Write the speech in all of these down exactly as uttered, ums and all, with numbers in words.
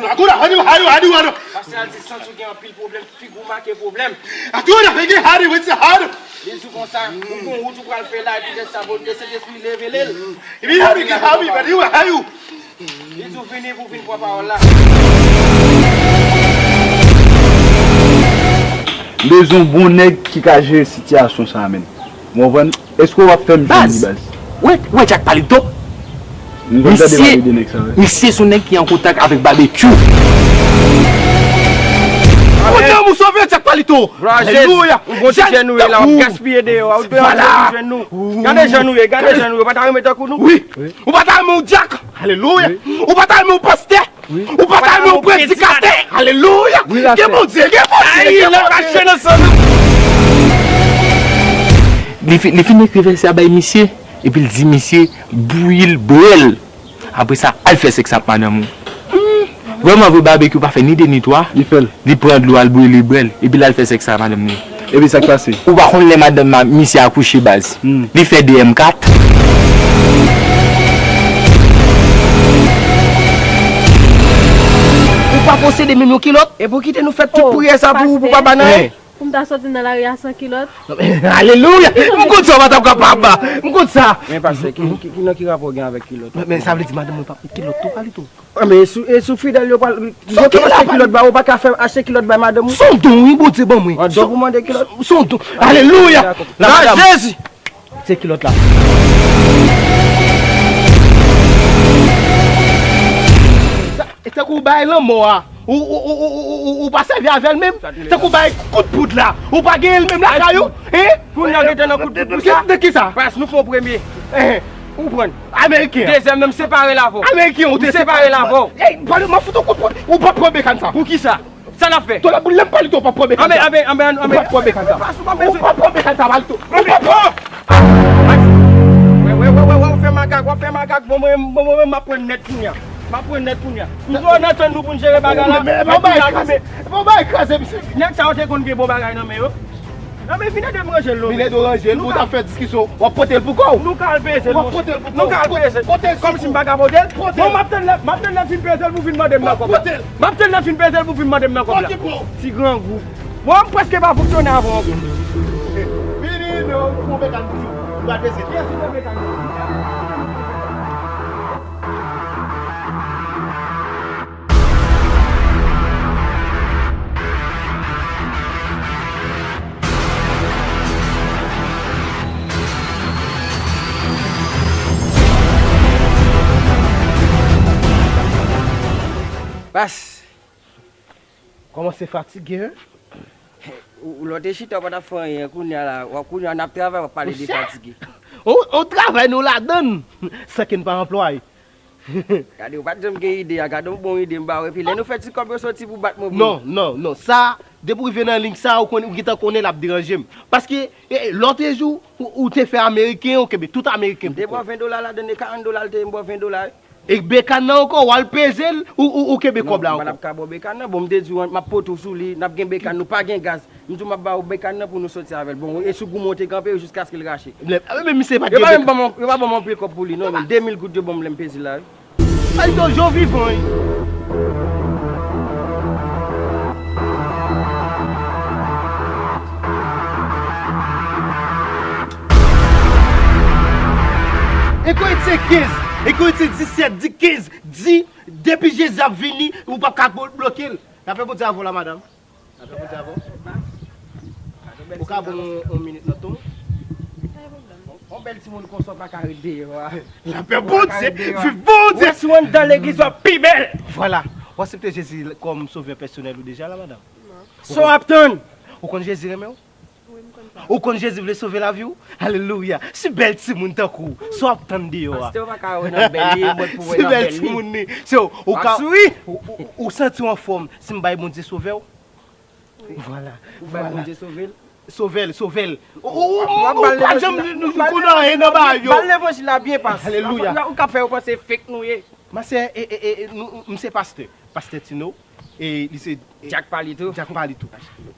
Agora, hadi, hadi, hadi, hadi. Pastè a di santi w gen anpil pwoblèm, figi w make pwoblèm. Agora, hadi, hadi, hadi. Li di w konsa, ou gon wout ou pral fè la, epi lè sa, bon, lè Sentespri leve l. Ibi, hadi, hadi, hadi, hadi. Li di w vini pou w vin pran pawòl la. M bezwen yon bon nèg ki ka jere sitiyasyon sa a, menm. Ou konprann? Èske w ap fè m jwenn li, baz? Ou wè, ou wè Jack Palito? Misye, misye se yon nèg ki an kontak avèk Babekyou. Kote w sove Jack Palito? Alelouya. Ou gon ti jèn ou ye la, w ap gaspiye deyò a, ou bezwen jwenn nou. Gade jan nou ye, gade jan nou ye, ou pa ta renmen tankou nou? Wi. Ou pa ta renmen yon dyak? Alelouya. Ou pa ta renmen yon pastè? Ou pa ta renmen yon predikatè? Alelouya. Gen Bondye, gen Bondye, gen Bondye. Li fi-, li fin ekri vèsè a bay misye, epi l di misye, bouyi l, bwè l. Apre sa, al fè sèks ak madanm ou. Hmm. Vrèman vre, Babekyou pa fè ni de ni twa. Li fè l. Li pran dlo, al brile, bwè l, epi l al fè sèks ak madanm li. Epi sa k pase? Ou pa konn lè madanm misye akouche, baz. Hmm. Li fè de M kat. Ou pa posede menm yon kilòt? E pou kite nou fè tout priyè sa pou ou, pou pa ba nan anyen? Pou m ta soti nan lari a san kilòt. Alelouya! M konn sa, w pa t ap kapab. M konn sa. Men pastè, ki, ki, ki, nan ki rapò w gen avèk kilòt? Men, men sa vle di madanm mwen p ap met kilòt tou, Palito? Ah, men e sou, e sou fidèl yo pral, yo ka achte kilòt ba ou, ou pa ka fè achte kilòt bay madanm ou? Se yon don, wi, Bondye ban mwen. An don pou mande kilòt? Se yon don. Alelouya! Nan Jezi! Se kilòt la. Sa, e tankou w bay lanmò a. Ou, ou, ou pa sèvi avè l menm? Tankou w bay kout poud la. Ou pa genyen l menm lakay ou? Hein? Kounye a w gentan nan kout poud pou sa? De ki sa? Pas nou fè yon premye. Hein. Ou konprann? Ameriken an. Dezyèm nan, m separe l avè w. Ameriken an, ou te separe l avè w. Ey, pale, m ap fout ou kout poud. Ou p ap pran bekàn sa. Poukisa? Sa n ap fè? Tòlè boule m, Palito, w p ap pran bekàn sa. Anben, anben, anben, anben. Ou p ap pran bekàn sa. Ou p ap pran bekàn sa, Palito. Ou p ap pran. Wè, wè, wè, wè, wè, w ap fè makak, w ap fè makak. Bon, mwen, bon, mwen, m ap pran nèt kounye a. M ap pran nèt kounye a. M tou ann antann nou pou n jere bagay la. Bon bagay kraze, misye. Nèg sa yo te konn gen bon bagay nan men yo. Non, men vin ede m ranje l non. Vin ede w ranje l, pou w ta fè diskisyon, w ap pote l pou kò w. Nou ka al peze l, monchè. W ap pote l pou kò w. Nou ka al peze l. Pote l sou kòm si m pa ka pote l. Pote l. Bon, m ap tann lè, m ap tann lè l fin peze l pou vin mande m nan kòb la. Pote l. M ap tann lè l fin peze l pou vin mande m nan kòb la. Pote pou w. Ti grangou. Bon, m prèske pa fonksyone avè w ankò. Vini, non, pou w mete l pou ou. Ou pa peze l. Yes, ou pa mete l. Pas. Kòmanse fatige, hein? Ou, ou lè w te chita, w pa t ap fè anyen. Kounye a la, w ap, kounye a n ap travay, w ap pale de fatige. On, on travay nou ladann, san ke n pa anplwaye. Gade, ou pa t janm gen ide a, gade yon bon ide m ba ou, epi lè nou fè ti kòb yo soti pou bat mwen pou nou. Non, non, non, sa, depi w rive nan liy sa, ou konnen, ou gentan konnen l ap deranje m. Paske, e, lòtrejou, ou, ou te fè ameriken, ou kenbe tout ameriken pou kò w. M te pran ven dola ladann, e karant dola l te ye, m pran ven dola. E bekàn nan ankò, w al peze l, ou, ou, ou kenbe kòb la ankò. Non, m pa t ap ka ba w bekàn nan, bon, m te di w, m ap pote w sou li, n ap gen bekàn, nou pa gen gaz. M di w m ap ba ou bekàn nan pou nou soti avè l. Bon, e sou goumen w te kanpe yo jiskaske l rache. Lè, men misye pa t gen bekàn. Yo pa menm ban m, yo pa ban m anpil kòb pou li, non, men de mil goud yo ban m lè m peze l la, wi. Ay, yo, yo vivan, wi. E kon se kenz, e kon se disèt, di kenz, di, depi Jezi ap vini, ou p ap ka blo-, bloke l. Lapè Bondye avè w la, madanm. Lapè Bondye avè w. Ou ka ban m yon, yon minit nan tan w? On bèl timoun konsa w pa ka ret deyò a. Lapè Bondye, viv Bondye. Ou wè si w anndan legliz w ap pi bèl. Vwala. Ou aksepte Jezi kòm sovè pèsonèl ou deja la, madanm? Non. Sa w ap tann? Ou konn Jezi renmen w? Wi, m konn sa. Ou konn Jezi vle sove lavi w? Alelouya. Si bèl timoun tankou w, sa w ap tann deyò a? Pastè, ou pa ka wè nan bèl li, e mwen pou wè nan bèl li. Si bèl timoun li, se ou, ou ka, ou, ou, ou santi w anfòm, si m bay Bondye sove w? Wi. Vwala, vwala. Ou bay Bondye sove l? Sove l, sove l. Ou, ou, ou, ou pa janm konn anyen nan bagay yo. Ba l levanjil la byen, pas. Alelouya. Ou k ap fè yo panse fake nou ye. Masè, e, e, e, nou, m se pastè. Pastè Tino. E li se Jack Palito. Jack Palito.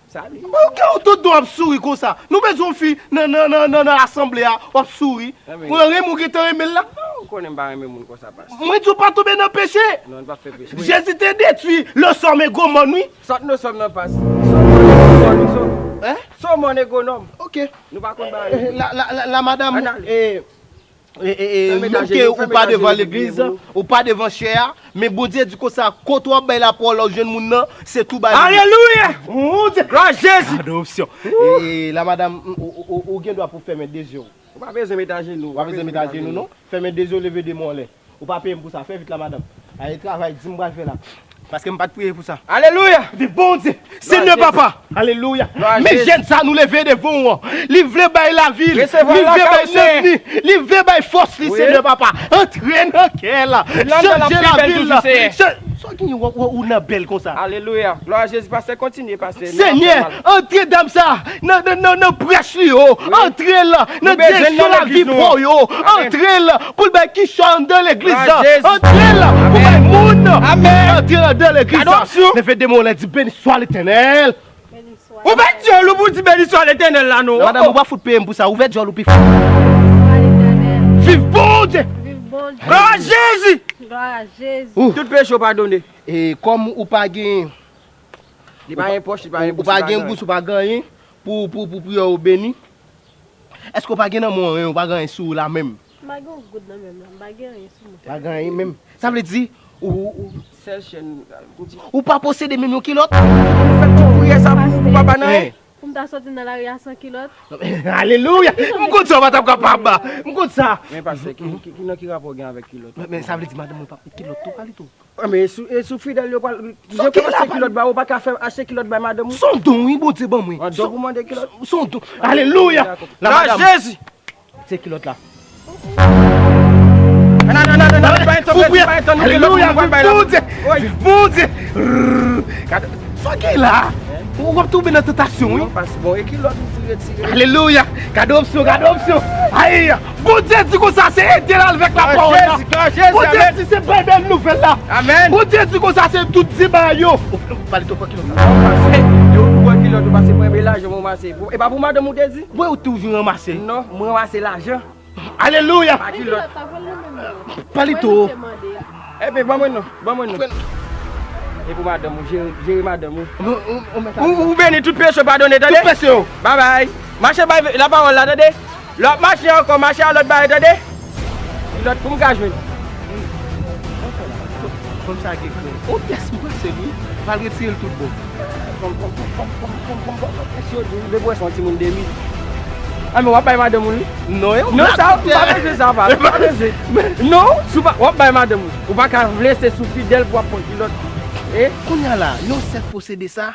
Salut. Ou gen tout don ap souri konsa. Nou bezwen yon fi nan, nan, nan, nan, nan asanble a, w ap souri. Mwen renmen w gentan renmen l la. Konnen m pa renmen moun konsa, pastè. Mwen di w pa tonbe nan peche. Non, n pa fè peche. Jezi te detwi le sòm e gwo mòn, wi. Sòt nan sòm nan, pastè. Sòm nan gwo mòn, wi, sòm. Hein? Sòm nan gwo nòm. Ok. Nou pa konn bagay. Eh, la, la, la, la, madanm, eh, eh, eh, eh, montre ou pa devan legliz, ou pa devan chè a, men Bondye di konsa, kote w ap bay lapawòl la, ou jwenn moun nan, se tou bay. Alelouya! Glwa Jezi! Gade opsyon. Eh, eh, la, madanm, ou, ou, ou, ou gen dwa pou fèmen de zye w. Ou pa bezwen met ajenou. Ou pa bezwen met ajenou, non. Fèmen de zye w, leve de men w anlè. Ou pa peye m pou sa. Fè vit la, madanm. Ay, travay di m pral fè la. Paske m pa t priye pou sa. Alelouya! Viv Bondye! Senyè Papa! Alelouya! Men jèn sa nou leve devan w an. Li vle bay lavi l. Li vle bay soutni. Li vle bay fòs li, Senyè Papa. Antre nan kè l. Chanje lavi l. Sa w gen, ou nan bèl konsa. Alelouya! Glwa a Jezi, pastè, kontinye, pastè. Senyè, antre dam sa nan, nan, nan, nan brèch li yo. Antre l nan direksyon lavi pwòp yo. Antre l pou l bay kichòy anndan legliz la. Antre l pou bay moun antre anndan legliz la. Leve de men w, di, Beni swa Letènèl. Ou pa di w pou di, Beni swa Letènèl la, non. Madanm, ou pa fout peye m pou sa. Ouvè djòl ou pi fò. Viv Bondye! Glwa a Jezi! Tout peche w padone. E kòm ou pa gen Li pa gen pòch, li pa gen bous, ou pa gen anyen pou, pou, pou priyè w beni. Èske w pa gen nan men w anyen, ou pa gen anyen sou ou la menm? M pa gen yon goud nan men m, non. M pa gen anyen sou mwen. Pa gen anyen menm. Sa vle di, ou, ou, ou, sèl chèn, ou pa posede menm yon kilòt? Ou fè tout priyè sa pou, pou papa nan anyen? Pou m ta soti nan lari a san kilòt? Alelouya! M konn sa w pa t ap kapab. M konn sa. Men pastè, ki, ki, ki, nan ki rapò w gen avèk kilòt? Men, men sa vle di madanm mwen pa met kilòt tou, Palito? Ah, men e sou, e sou fidèl yo pral, yo ka achte kilòt ba ou, ou pa ka fè achte kilòt bay madanm ou? Se yon don, wi, Bondye ban mwen. An don pou mande kilòt? Se yon don. Alelouya! La, madanm. Jezi! Se kilòt la. Alelouya! Viv Bondye! Viv Bondye! Gade, sa w gen la? Ou ap tonbe nan tantasyon, wi. Non, pas, bon, e kilòt ou ti retire. Alelouya! Gade opsyon, gade opsyon! Ayi! Bondye di konsa se ede l avèk lapawòl la. Glwa a Jezi, glwa a Jezi, amèn. Bondye di se bay bèl nouvèl la. Amèn. Bondye di konsa se tout di ba yo. Ou, ou pale twòp kilòt la. Non, pase, yo, ou pran kilòt, ou pase pran men lajan, mwen ranmase. E pa pou madanm ou te di? Mwen ou toujou ranmase. Non, mwen ranmase lajan. Alelouya. Pa kilòt. Palito. Ebyen, ban mwen non, ban mwen non. E pou madanm ou, jere, jere madanm ou. Ou, ou, ou mèt ale. Ou, ou beni, tout peche w padone, tande? Tout peche w. Babay. Mache bay lapawòl la, tande? Lè w ap mache ankò, mache a lòt bagay, tande? Kilòt pou m ka jwenn. Fanm sa gen kran. On pyès m panse li, pral retire l tout bon. Fanm, fanm, fanm, fanm, pyès yo di, m te pwès yon timoun de mil. Ah, men w ap bay madanm ou li? Non, non, sa, m pa bezwen sa, pa, m pa bezwen. Non, si w pa, w ap bay madanm ou. Ou pa ka vle se sou fidèl pou w ap pran kilòt. E? Kounye a la, yon sèk posede sa.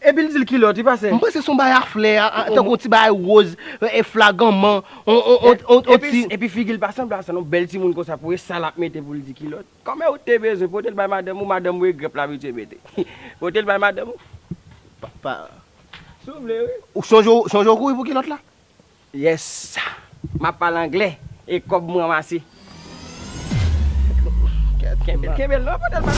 Epi l di l kilòt, wi, pastè. M panse se yon bagay a flè, a, a, tankou yon ti bagay woz, e, e flaganman, on, on, on, on, on ti. Epi figi l pa sanble a sa, non, bèl timoun konsa, pou e sa l ap mete pou l di kilòt. Kòman ou te bezwen pote l bay madanm ou, madanm ou e grèp l abitye mete. Pote l bay madanm ou. Pa, pa. Si w vle, wi. Ou chonje, chonje w kouri pou kilòt la? Yes. M ap pale anglè e kòb mwen ranmase. Kenbe l, kenbe l non, pote l pa.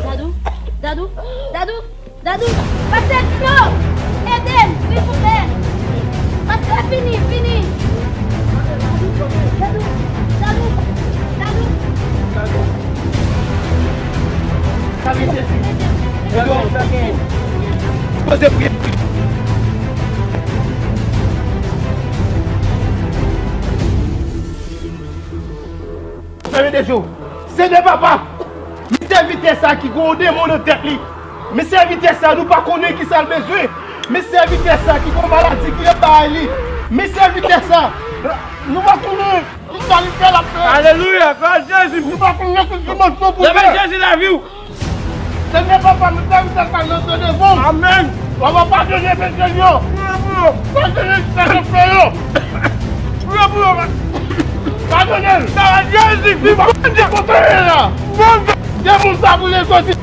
Dadou, Dadou, Dadou, Dadou, pastè Tino, ede m, silvouplè. Pastè, fini, fini. Dadou, Dadou, Dadou, Dadou. Sa vin sezi. Poze priye. Fèmen de je w. Senyè papa, misye sèvitè sa ki gen yon demon nan tèt li. Men sèvitè sa, nou pa konnen ki sa l bezwen. Men sèvitè sa ki gen yon maladi ki anba li. Men sèvitè sa, nou pa konnen ki sa li fè l ap fè. Alelouya, glwa Jezi. Nou pa konnen ki dimansyon pou fè. Jezi lavi w. Senyè Papa, nou sèvitè sa nan devan w. Amèn. Papa, padone peche l yo. Padone sa yo fè yo. Padone l. Jezi, Bondye kontre la. Demon sa pou l soti.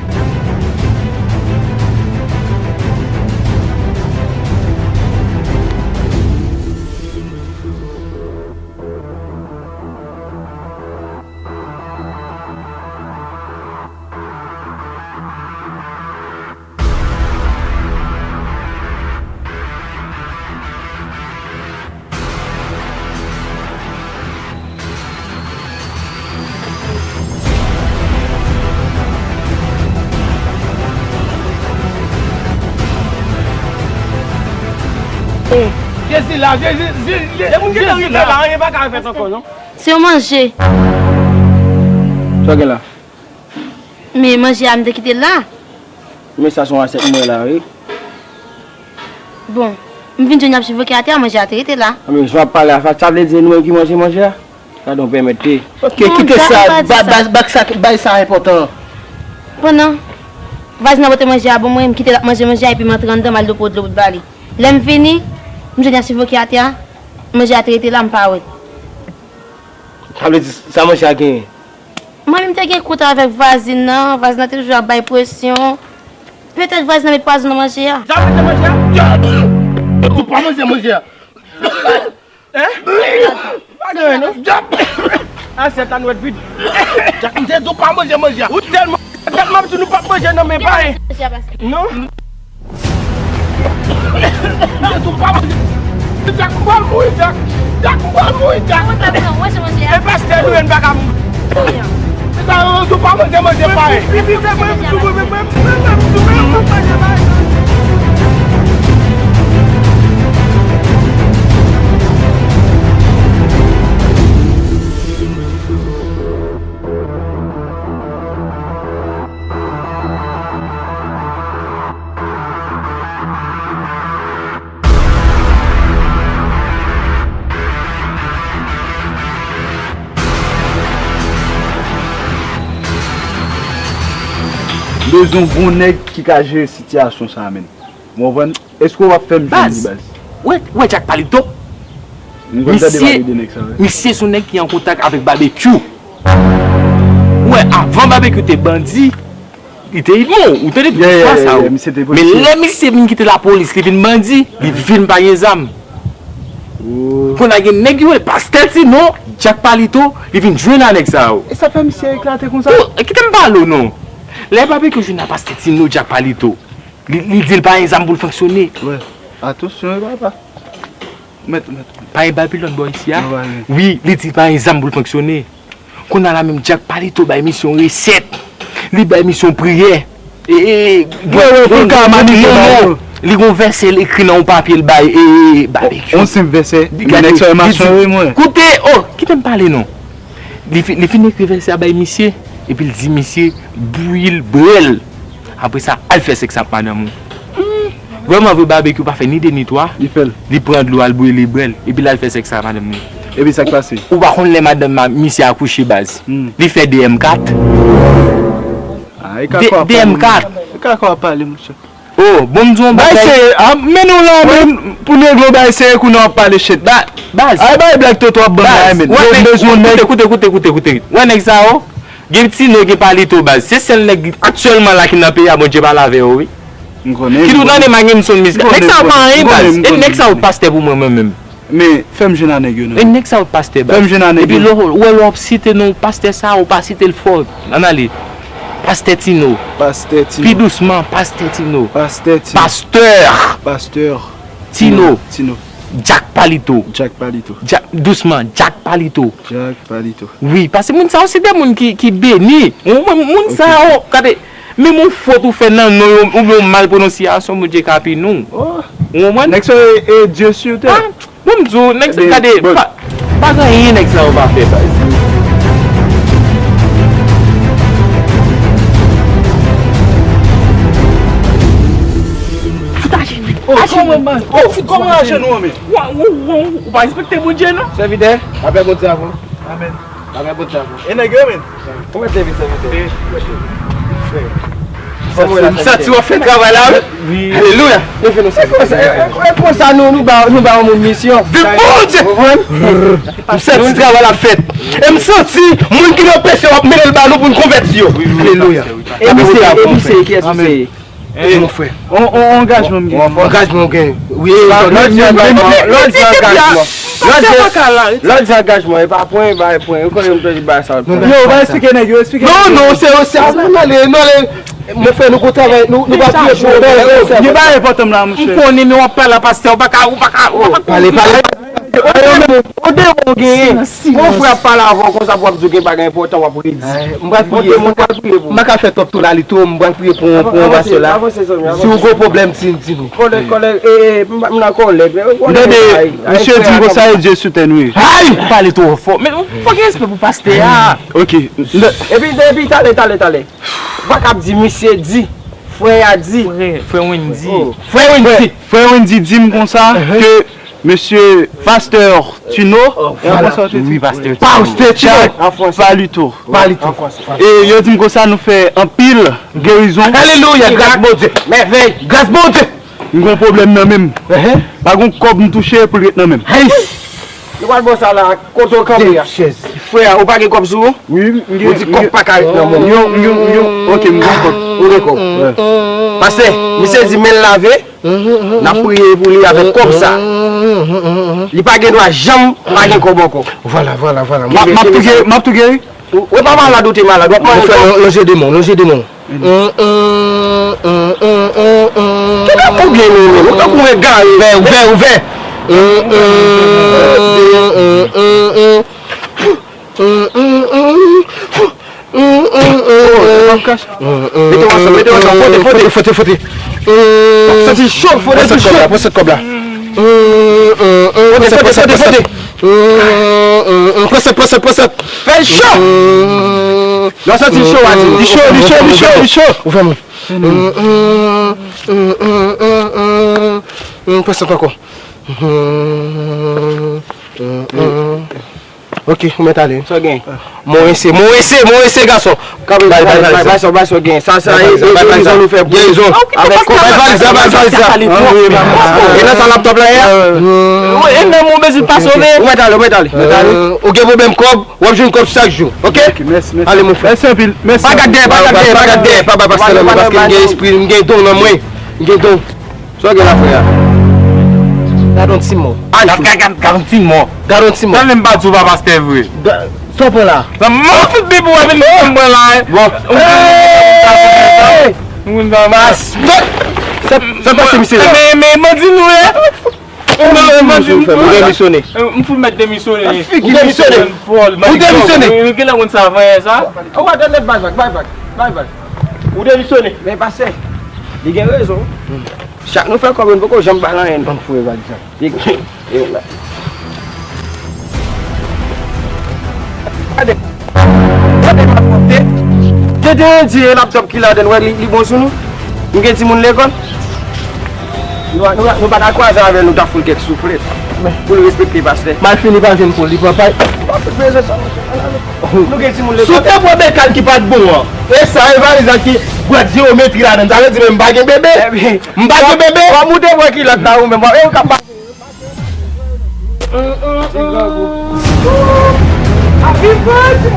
Jezi la, Jezi, Jezi, Jezi la. Depi w gen nan rive la, anyen pa ka fèt ankò, non. Se yon manje. Sa w gen la? Men manje a, m te kite l la. Men sa se yon asyèt mwen la, wi. Bon, m vin jwenn y ap chivoke atè a, manje a te rete la. A, men jan w ap pale a, sa, sa vle di se nou menm ki manje manje a? Gadon pèmèt te. Ok, kite sa, ba, ba, ba sa, bay sa enpòtan. Pandan vwazin nan pote manje a ban mwen, m kite l ap manje manje a, epi m antre anndan, m al depo dlo pou l ba li. Lè m vini, m jwenn y ap chivoke atè a, manje a te rete la, m pa wè l. Sa vle di, sa manje a genyen? Mwen menm te gen kont avèk vwazin nan, vwazin nan te toujou ap bay presyon. Petèt vwazin nan met pwazon nan manje a. Sa w mete manje a? Ou pa manje manje a. Hein? Pa gen anyen, non. Asyèt la nwèt vid. Jak, m te di w pa manje manje a. Ou tèlman, tèlman m di nou p ap manje nan men pa. Non. Jezi, w pa manje. Jak, m pral mouri, Jak. Jak, m pral mouri, Jak. Mwen pa manje manje a. E pastè nou ye, n pa ka mouri. Mwen pa manje manje pa. Pitit se mwen, m sou mwen, mwen, mwen, mwen, mwen, mwen, mwen, mwen, manje pa. Bezwen bon nèg ki ka jere sitiyasyon sa a, menn. Ou konprann? Èske w ap fè m jwenn li, baz? Ou wè, ou wè Jack Palito? M konn tande pale de nèg sa, wi. Misye se yon nèg ki an kontak avèk Babekyou. Ou wè, avan Babekyou te bandi, li te idmo, ou tande tout istwa sa yo. Men lè misye vin kite lapolis, li vin bandi, li vin pa gen zam. Kounye a gen nèg yo rele Pastè Tino, Jack Palito, li vin jwenn a nèg sa yo. E sa fè misye eklate konsa? Kite m pale w non. Lè Babekyou jwenn a Pastè Tino, Jack Palito, li, li di l pa gen zam pou l fonksyone. Atansyon wi papa. Mèt, mèt. Pa gen Babilòn bò isi a? Wi, li di l pa gen zam pou l fonksyone. Kounye a la menm Jack Palito bay misye yon resèt. Li bay misye yon priyè. E, e, e, wi, wi, pou l ka manipile yo. Li gen yon vèsè l ekri nan yon papye l bay, e, e, Babekyou. Yon senp vèsè. Men nèg sa yo machann wi mwen. Koute, oh, kite m pale non. Li fin, li fin ekri vèsè a bay misye, epi l di misye, bouyi l, bwè l. Apre sa, al fè sèks ak madanm ou. Vrèman vre, Babekyou pa fè ni de ni twa. Li fè l. Li pran dlo, al brile, bwè l, epi l al fè sèks ak madanm li. Epi sa k pase? Ou pa konn lè madanm misye akouche, baz. Li fè de M kat. De M kat. Li ka kwa pale, monchè. Oh, bon, m di w yon bagay. Bay serye, a, men nou la, men pou negro bay serye, kounye a w ap pale shit. Baz. Ay, bay blag Toto ap ban la, men. Yo bezwen nèg. Koute, koute, koute, koute, koute. Wè nèg sa yo? Gen Tino, gen Palito, baz. Se sèl nèg aktyèlman la ki nan peyi a, Bondye pale avè yo, wi. M konnen. Ki tou tande Magenson mizik. Nèg sa yo pa anyen, baz. E nèg sa yo pastè pou mwen, mwen menm. Men, fè m jwenn a nèg yo non. E nèg sa yo pastè, baz. Fè m jwenn a nèg yo. Epi lè w, wè lè w ap site non pastè sa, ou pa site l fò. Ann ale. Pastè Tino. Pastè Tino. Pi dousman, Pastè Tino. Pastè Tino. Pastè. Pastè. Tino. Tino. Jack Palito. Jack Palito. Jack, dousman, Jack Palito. Jack Palito. Wi, paske moun sa yo se de moun ki, ki beni. Moun, moun sa yo, gade, menm yon fot ou fè nan non yo, oubyen yon mal pwononsyasyon, Bondye ka pini w. Ou konprann? Nèg sa yo e Dye sou tè. Bon, m di w, nèg sa, gade, pa, pa gen anyen nèg sa yo pa fè, baz. Oh, kòman, man? Oh, fout kòman ajenou an, men? Ou, ou, ou, ou pa respekte Bondye, non? Sèvitè, lapè Bondye avè w. Amèn. Lapè Bondye avè w. E nèg yo, men? Ou mèt leve, sèvitè. M santi w ap fè travay la, wi. Alelouya. Leve nou, sèvitè. E, e, e, konsa nou, nou ba, nou ba yon moun misyon. Viv Bondye! Ou konprann? M santi travay la fèt. E m santi moun ki nan peche w ap mennen l ba nou pou n konvèti yo. Alelouya. E misye, e misye, kiyès misye ye? Hey, mon frè. On, on, on angajman m gen. Angajman w gen. Wi, lè w di angajman, lè w di angajman. Lè w di, lè w di angajman, e pa pwen, e pa pwen. Ou konnen m toujou bay sa. Yo, ou pa eksplike nèg yo, eksplike. Non, non, se, se, non, ale, non, ale. Mon frè, nou konn travay, nou, nou pa priye pou ou. Yo pa enpòtan la, monchè. M konnen, men w ap pale a pastè, ou pa ka, ou pa ka, ou pa ka. Pale, pale. Ou de bon genyen. Mon frè ap pale avè w konsa pou w ap di w gen bagay enpòtan w ap redi. M pral priye, m pral priye pou ou. M pa ka fè twòp tonalite, m pral priye pou, pou yon pastè la. Si w gen pwoblèm, di, di nou. Kòlèg, kòlèg, e, e, m nan kòlèg. Tande, misye di m konsa, e Dye sou tè nou ye. Ay! Ou pale twò fò. Men, fò gen respè pou pastè a. Ok. Epi, epi, talè, talè, talè. Ou pa ka ap di misye di. Frè a di. Frè, frè Wendy. Frè Wendy. Frè Wendy di m konsa ke mesye pastè Tino, e konsa w te di? Wi, pastè Tino. Pastè Tino. Jack Palito. Palito. E yo di m konsa nou fè anpil gerizon. Alelouya, gras Bondye. Mèvèy. Gras Bondye. M gen yon pwoblèm nan men m. Pa gen yon kòb m touche pou l ret nan men m. Nou pral bò sa la, kote w kanpe a? Frè, ou pa gen kòb sou ou? Wi, m gen. Ou di kòb pa ka ret nan men w. Yon, yon, yon, ok, m gen kòb. Ou gen kòb? Pastè, misye di men l lave, n ap priye pou li avèk kòb sa. Li pa gen dwa janm pa gen kòb ankò. Vwala, vwala, vwala. M ap, m ap tou geri, m ap tou geri. Ou, ou pa malad, ou te malad, w ap malad. Mon frè, lonje de men w, lonje de men w. Kidnap ou byen nou menm, ou tankou egare. Ouvè, ouvè, ouvè. Mete w ansanm, mete w ansanm, fwote, fwote, fwote, fwote. Santi cho, fwote ti cho. Pran sèt kòb la, pran sèt kòb la. Fwote, fwote, fwote, fwote. Pran sèt, pran sèt, pran sèt. Fè l cho. Lè w santi l cho, w a di m. Li cho, li cho, li cho, li cho. Ouvè men w. Pran sèt ankò. Ok, ou mèt ale. Sa w gen? Mwen se, mwen se, mwen se gason. Kanpe, bay, bay, bay, bay, sa w, bay sa w gen. Sa, sa, e, e, gerizon nou fè pou gerizon. Avèk kòb. Bay valiz la, bay valiz la. E nan sa laptòp la ye a? Wi, e menm ou bezwen pa sove. Ou mèt ale, ou mèt ale. Ou gen pwoblèm kòb, w ap jwenn kòb chak jou. Ok? Ok, mèsi, mèsi. Ale, mon frè. Mèsi anpil. Mèsi. Pa gad dèyè, pa gad dèyè, pa gad dèyè. Pa bay pastè nan mwen, paske m gen espri, m gen don nan mwen. M gen don. Sa w gen la, frè a? Gad on ti mò. Ay, gad, gad, gad on ti mò. Gad on ti mò. Tande m pa di w pa pastè vre. Sa w pran la? Nan mò tout bib ou ap vin pran mwen la, hein. Bon. Ou konn sa. Sa, sa pase misye la. Men, men, men, di nou, hein. Ou demisyone. M fout mèt demisyone. Ou demisyone. Ou demisyone. Ou genlè konn sa vre sa. Ou pa tande, bay vag, bay vag, bay vag. Ou demisyone. Men pastè, li gen rezon. Chak nou fè kòb yo, nou poko janm ba l anyen. Ann foure vag sa. Li gen, li gen la. Gade. Gade m ap monte. Gade yon di laptòp ki ladan l, wè li, li bon sou nou. M gen timoun lekòl. Nou, nou, nou pa ta kwaze avè l, nou ta fout kèk souflèt. Pou l respekte pastè. Malfini pa jwenn poul, li pran pay. Nou gen timoun lekòl. Si w te pran bekal ki pa t bon an, e sa, e valiz la ki bwat jewometri ladan l, sa vle di men m pa gen bebe. M pa gen bebe. Kòm ou te pran kilòt la ou menm, e ou k ap pase. Ti grangou. Happy birthday!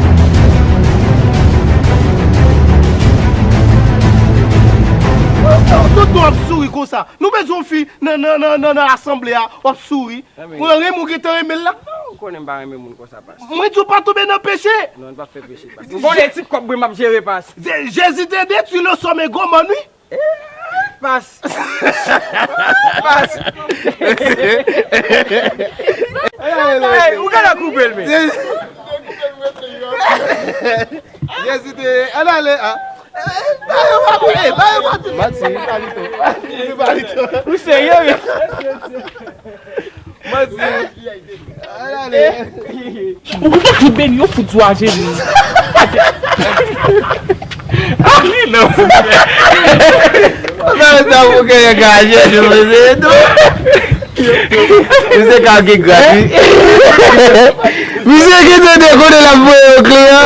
Tonton ap souri konsa. Nou bezwen yon fi nan, nan, nan, nan, nan asanble a, w ap souri. Ou renmen, ou gentan renmen l la? Non, ou konnen m pa renmen moun konsa, pas. Mwen di w pa tonbe nan peche. Non, n p ap fè peche, pas. Ou konnen ti kòb mwen m ap jere, pas. Jezi te detwi le sòm e gòmòn, wi. Eh, pas. Pas. Ay, ou genlè koupe l, men. Jezi te, al ale, a. Ba yo, ba yo, ba yo, ba yo. Mati, palito. Palito. Ou serye, wi? Mati. Al ale. Ou fout beni, ou fout di w ajenou. Ah, wi, non, silvouplè. Sa sa pou ke gaje nou mesye tou. Misye ka gen gratwi. Misye ki te dekone l ap voye yo kle a.